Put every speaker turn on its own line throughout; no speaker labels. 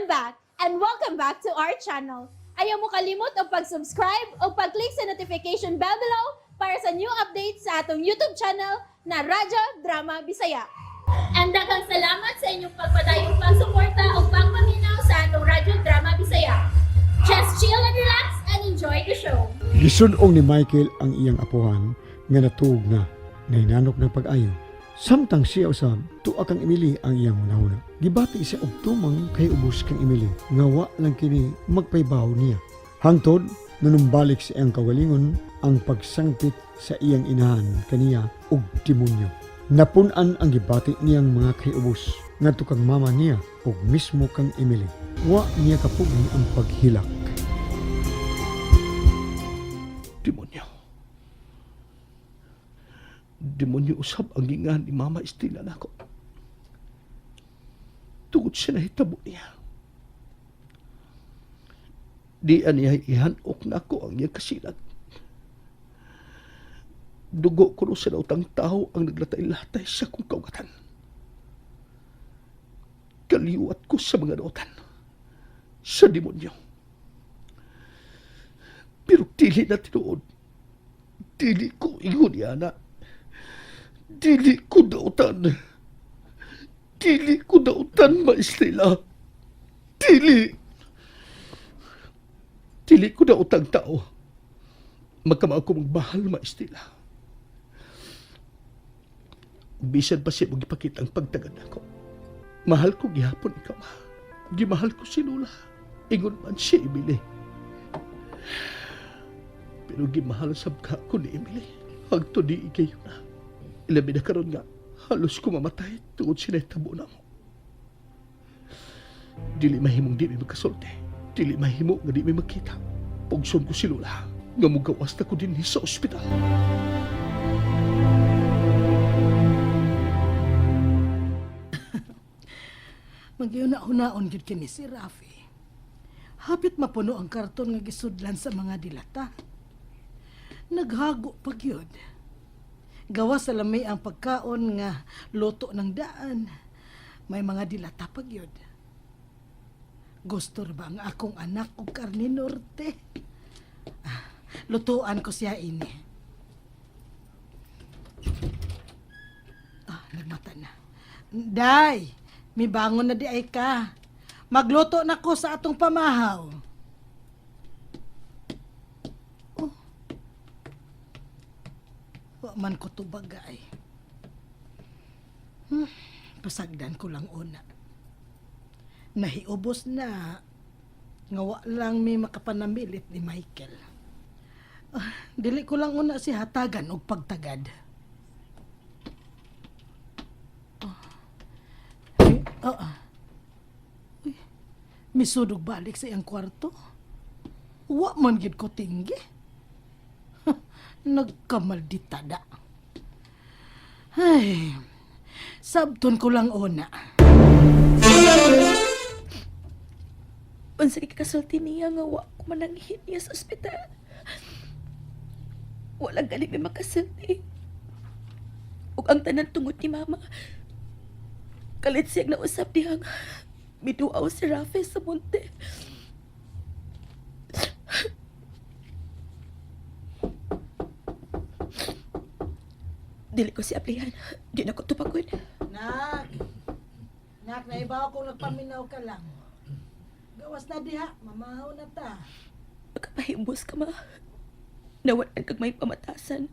I'm back and welcome back to our channel. Ayaw mo kalimot og pag-subscribe o pag-click sa notification bell below para sa new updates sa atong YouTube channel na Radyo Drama Bisaya. And daghang salamat sa inyong pagpadayong pagsuporta o pagpaminaw sa atong Radyo Drama Bisaya. Just chill and relax and enjoy the show.
Gisun-ong ni Michael ang iyang apuhan nga natuog na nahinanok ng pag-ayo. Samtang siya usab, tuwa kang Emily ang iyang hunahuna. Gibati siya og tumang kay ubos kang Emily nga wa lang kini magpaybaw niya. Hangtod nanumbalik sa iyang kaugalingon ang pagsangpit sa iyang inahan kaniya og demonyo. Napun-an ang gibati niyang mga kaiubos ngadto kang mama niya ug mismo kang Emily. Wa niya kapugni ang paghilak.
Demonyo. Demonyo usab ang gingan ni Mama Estela nako. Tungod siya nahitabo niya. Di niya ihanok nako ang iyang kasilag. Dugo ko sa daotang tao ang naglatay-latay sa kong kaugatan. Kaliwat ko sa mga daotan. Sa demonyo. Pero dili na tinuod. Dili ko ingon niya na. Dili ko dautan. Dili ko dautan, Maestela. Dili. Dili ko dautang tao. Magkama ako magmahal, Maestela. Bisan pa siya magipakita ang pagtagad ako. Mahal ko gihapon ikaw, ma. Gimahal ko si Lola. Ingon man si Emily. Pero gimahal sab ka ko ni Emily. Hangtod di ikayo na. Ilabi na karon nga, halos ko mamatay tungod sinahitabo na mo. Dili mahimong di mi magkasulti. Dili mahimo nga di mi magkita. Pugson ko si Lola nga mugawas na ko dinhi sa ospital.
Magyuna-hunaon gyud kini si Rafi. Hapit mapuno ang karton nga gisudlan sa mga dilata. Naghago pa gyud. Gawa sa lami ang pagkaon nga luto ng daan. May mga dilata pa gyud. Gusto ra ba ang akong anak og karne norte? Ah, lutuan ko siya ini. Ah, nagmata na. Day, mibangon na di ay ka. Magluto na ko sa atong pamahaw. Oh. Wa man ko tubagay. Pasagdan ko lang una. Nahiubos na nga wa lang may makapanamilit ni Michael. Ah, dili ko lang una si hatagan og pagtagad. Eh, oo. Uy, misudog balik sa iyang kwarto. Wa man gid ko tinggi. Nagkamaldita da. Ay, sabton ko lang una.
Unsa kay kasulti niya nga wa ko mananghin niya sa ospital. Wala gani may makasulti. Ug ang tanan tungod ni mama. Kalit siyang nausap diha nga miduaw si Rafe sa monte. Dili ko si aplihan. Di na ko tupakon.
Nak, nak, naibaw kong nagpaminaw ka lang. Gawas na diha, mamahaw na ta.
Magkapahibos ka ma. Nawalan kag may pamatasan.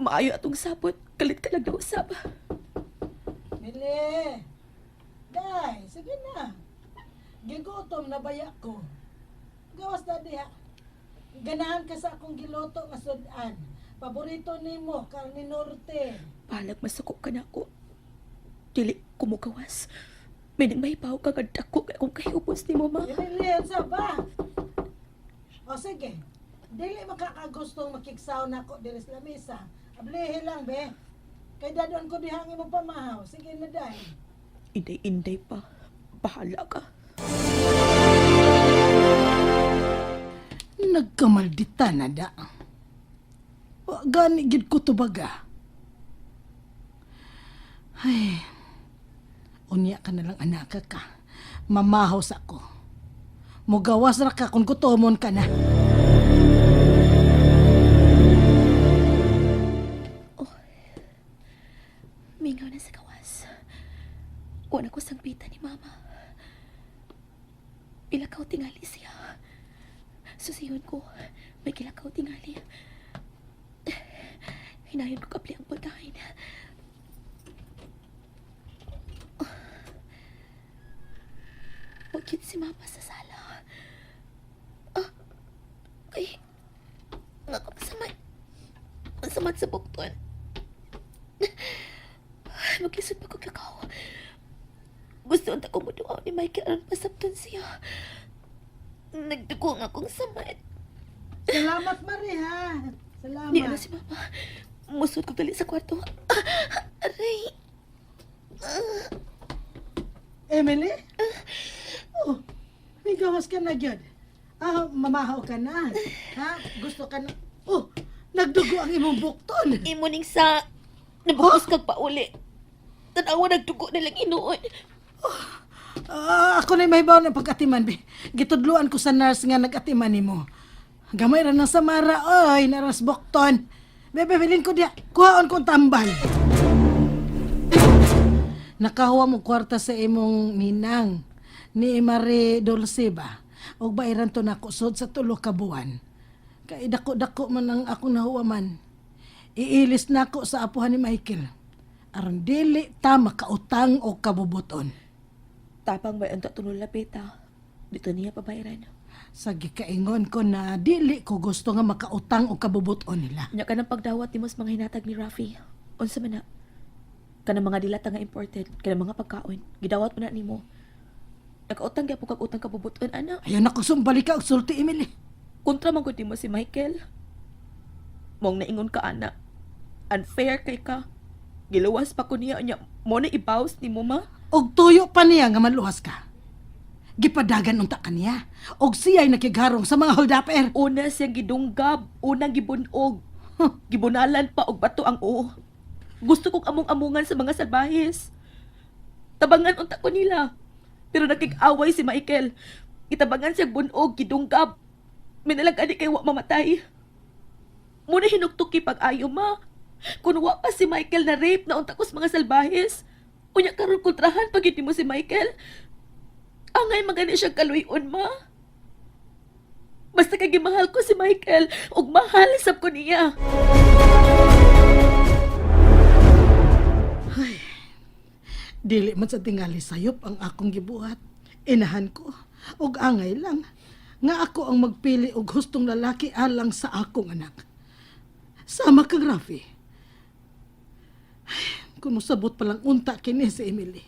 Maayo atong sapot. Kalit ka lang nausap.
Mili, day, sige na. Gigutom na baya ko. Gawas na diha. Ganahan ka sa akong giluto nga sudan. Paborito nimo, karne norte.
Palag masuko ka na ako. Dili kumugawas. May nagmahibaw ka nga dako kay akong kahibos ni mo ma.
Dili sa ba? O sige, dili makakagustong makigsaw na ako diri sa lamesa. Ablihi lang be. Kay dadon ko diha ang imong pamahaw. Sige na day.
Inday-inday pa. Bahala ka.
Nagkamaldita na da. Wa gani gid ko tubaga. Ay, unya ka na lang anaka ka. Mamahaw sa ko. Mugawas ra ka kung gutomon ka na.
Mingaw na sa gawas. Wala ko sangpita ni Mama. Ilakaw tingali siya. Susiyon ko, may kilakaw tingali. Hinayon ko kapli ang pagkain. Huwag yun si Mama sa sala. Ah, ay, nga ka masamad. Masamad sa bukton. Maglisod pa kog lakaw. Gusto unta ko muduaw ni Michael aron pasabton siya. Nagdugo nga akong samad.
Salamat, Mari, ha. Salamat.
Ni ano si Mama. Musod kog dali sa kwarto. Ah, aray.
Emily? Oh, may gawas ka na gyud. Ah, mamahaw ka na. Ha? Gusto ka na. Oh, nagdugo ang imong bukton.
Imo ning sa nabukos kag pauli. Tanawa nagdugo na lang hinuon.
Ah, ako na may ng pag-atiman, be. Gitudluan ko sa nurse nga nag-atiman nimo. Gamay ra ng samara, oy, naras bukton. Bebe, bilin ko diya. Kuhaon kong tambal. Nakahuwa mo kwarta sa imong ninang ni Marie Dulce ba? Og bairan to nako sud sa tulo ka buwan. Kay dako-dako man ang akong nahuwaman. Iilis nako sa apuhan ni Michael. Aron dili ta makautang o kabubuton.
Tapang may unta tunol lapita. Dito niya pabayaran.
Sa gikaingon ko na dili ko gusto nga makautang o kabubuton nila.
Nya kanang pagdawat nimo sa mga hinatag ni Rafi. Unsa man na? Kanang mga dilata nga imported, kanang mga pagkaon, gidawat mo na nimo. Nakautang gyapon kag utang kabubuton ana.
Ayaw na ko sumbalik ka og sulti, Emily.
Kontra man gud nimo si Michael. Mong naingon ka ana. Unfair kay ka. Giluwas pa ko niya nya mo na ibaws nimo ma.
Og tuyo pa niya nga maluwas ka. Gipadagan unta kaniya. Og siya'y nakigharong sa mga holdaper.
Una siyang gidunggab, unang gibunog. Gibunalan pa og bato ang oo. Gusto kong among-amungan sa mga salbahis. Tabangan unta ko nila. Pero nakig-away si Michael. Gitabangan siya bunog, gidunggab. Minalag ani kay wa mamatay. Muna hinuktuki pag-ayo ma. Kun wa pa si Michael na rape na unta ko sa mga salbahis. Unya karon kontrahan pag mo si Michael. Angay magani siya kaluy-on ma. Basta kay gimahal ko si Michael ug mahal sab ko niya.
Dili man sa tingali sayop ang akong gibuhat. Inahan ko og angay lang nga ako ang magpili og hustong lalaki alang sa akong anak. Sama kang Rafi. Ay, kung mosabot pa lang unta kini si Emily.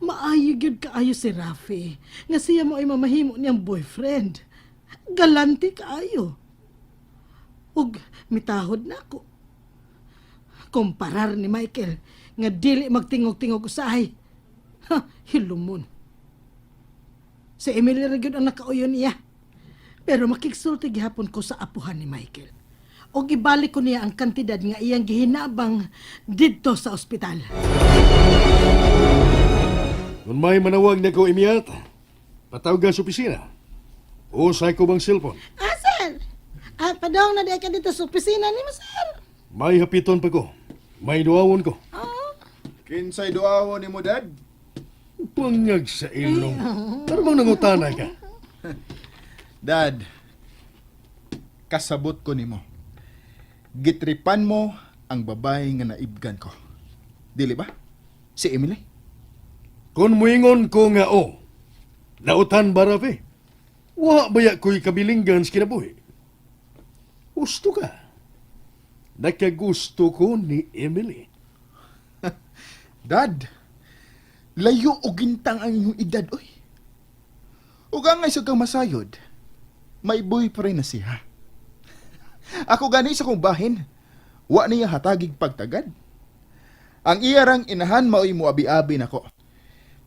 Maayo gyud kaayo si Rafi nga siya mo ay mamahimo niyang boyfriend. Galante kaayo. Ug mitahod na ako. Kumparar ni Michael nga dili magtingog-tingog usahay. Ha, hilumon. Si Emily ra gyud ang nakauyon niya. Pero makigsulti gihapon ko sa apuhan ni Michael. Og ibalik ko niya ang kantidad nga iyang gihinabang didto sa ospital.
Kung may manawag na ko imiyat, patawag ka sa opisina. O sa ko bang cellphone.
Ah, sir! Ah, padong na di ka dito sa opisina ni mo, sir.
May hapiton pa ko. May duawon ko.
Kinsay duawon nimo, Dad?
Pangag sa ilong. Pero bang nangutana ka?
Dad, kasabot ko nimo. Gitripan mo ang babae nga naibgan ko. Dili ba? Si Emily?
Kung muingon ko nga o, lautan ba rafi? Wa baya ko'y kabilinggan sa kinabuhi? Gusto ka. Nakagusto ko ni Emily.
Dad, layo og gintang ang inyong edad, oy. Ug angay sa kang masayod, may boyfriend na siya. Ako gani sa kong bahin, wa niya hatagig pagtagad. Ang iyarang inahan maoy moabi-abi nako.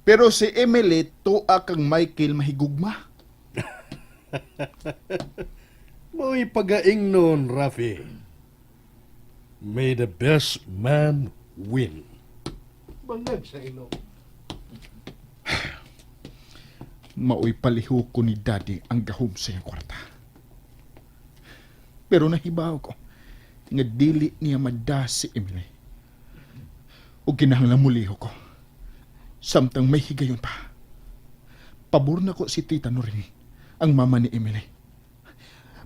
Pero si Emily tuwa kang Michael mahigugma.
Mo'y pagaing noon, Rafi. May the best man win. Bangag sa ilong.
Maoy paliho ko ni Daddy ang gahom sa iyang kwarta. Pero nahibaw ko nga dili niya mada si Emily. O kinahanglan muliho ko. Samtang may higayon pa. Pabor na ko si Tita Norin, ang mama ni Emily.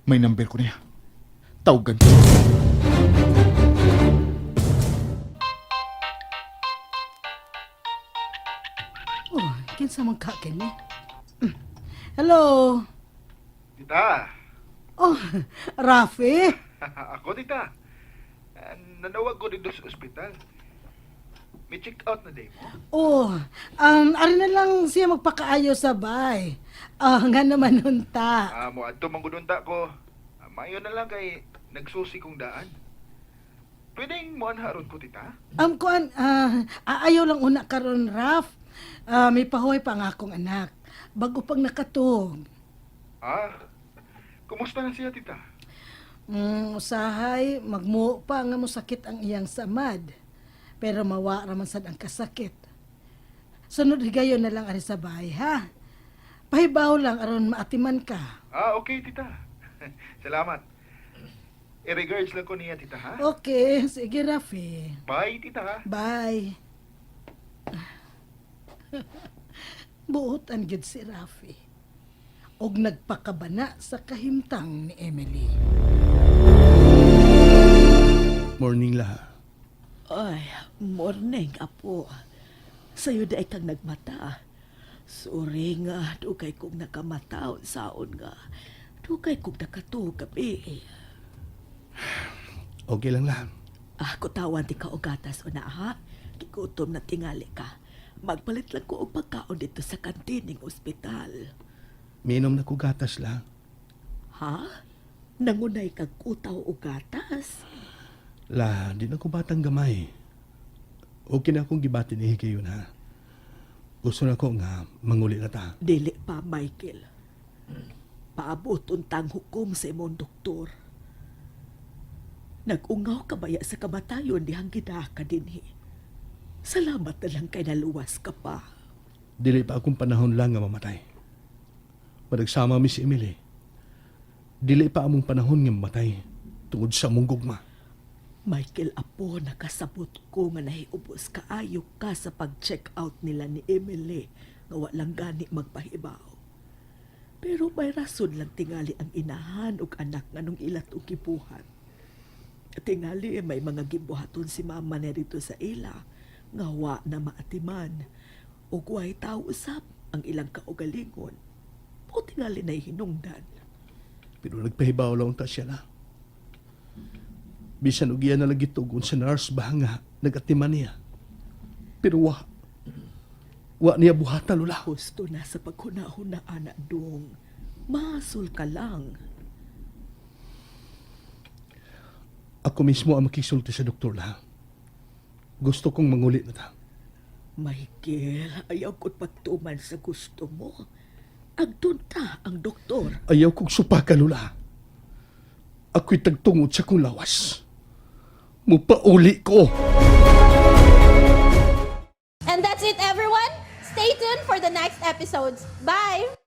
May number ko niya. Tawagan ko.
Oh, kinsa man ka kini? Hello.
Tita,
Oh, Rafi.
ako tita. Nanawag ko dito sa ospital. May check out na day mo.
Oh, ari na lang siya magpakaayo sa bay. Ah, nga naman unta.
Mo adto manggudunta ko. Mayo na lang kay nagsusi kong daan. Pwedeng mo anharon ko tita?
Kuan, aayaw lang una karon, Raf. May pahuway pa nga akong anak. Bago pang nakatug.
Ah, kumusta na siya tita?
Usahay, magmuo pa nga mosakit ang iyang samad. Pero mawa raman sad ang kasakit. Sunod higayon na lang ari sa bahay, ha? Pahibaw lang aron maatiman ka.
Okay tita. Salamat. I-regards lang ko niya tita ha.
Okay, sige Rafi.
Bye tita ha.
Bye. Buotan gyud si Rafi. Og nagpakabana sa kahimtang ni Emily.
Morning la.
Ay, morning, apo. Sa'yo da kang nagmata. Sorry nga, dugay kong nakamata saon nga. Dugay kong nakatuog gabi.
Okay lang la.
Ah, kutawan ti ka og gatas o na ha. Gigutom na tingali ka. Magpalit lang ko og pagkaon dito sa kantining ospital.
Minom na ko gatas la.
Ha? Nangunay kag kutaw og gatas?
La, di na ko batang gamay. Okay na akong gibati ni higayon ha. Gusto na ko nga manguli na ta.
Dili pa, Michael. Paabot untang hukom sa imong doktor. Nag-ungaw ka baya sa kamatayon dihang gidaka dinhi. Salamat na lang kay naluwas ka pa.
Dili pa akong panahon lang nga mamatay. Managsama mi si Emily. Dili pa among panahon nga mamatay tungod sa among gugma.
Michael, apo, nakasabot ko nga nahiubos kaayo ka sa pag-check out nila ni Emily nga walang gani magpahibaw. Pero may rason lang tingali ang inahan ug anak nga nung ilat og gibuhat. Tingali may mga gibuhaton si mama na rito sa ila nga wa na maatiman ug way tao usab ang ilang kaugalingon. O tingali na hinungdan.
Pero nagpahibaw lang ta siya na. Bisan og iya na lang gitugon sa nurse ba nga nagatiman niya. Pero wa. Wa niya buhatan lula.
Husto na sa paghunahuna, anak dong. Masol ka lang.
Ako mismo ang makisulti sa doktor la. Gusto kong manguli na ta.
Michael, ayaw ko't pagtuman sa gusto mo. Agdun ta ang doktor.
Ayaw kong supaka, Lula. Ako'y tagtungod sa kong lawas. Mupauli ko.
And that's it, everyone. Stay tuned for the next episodes. Bye!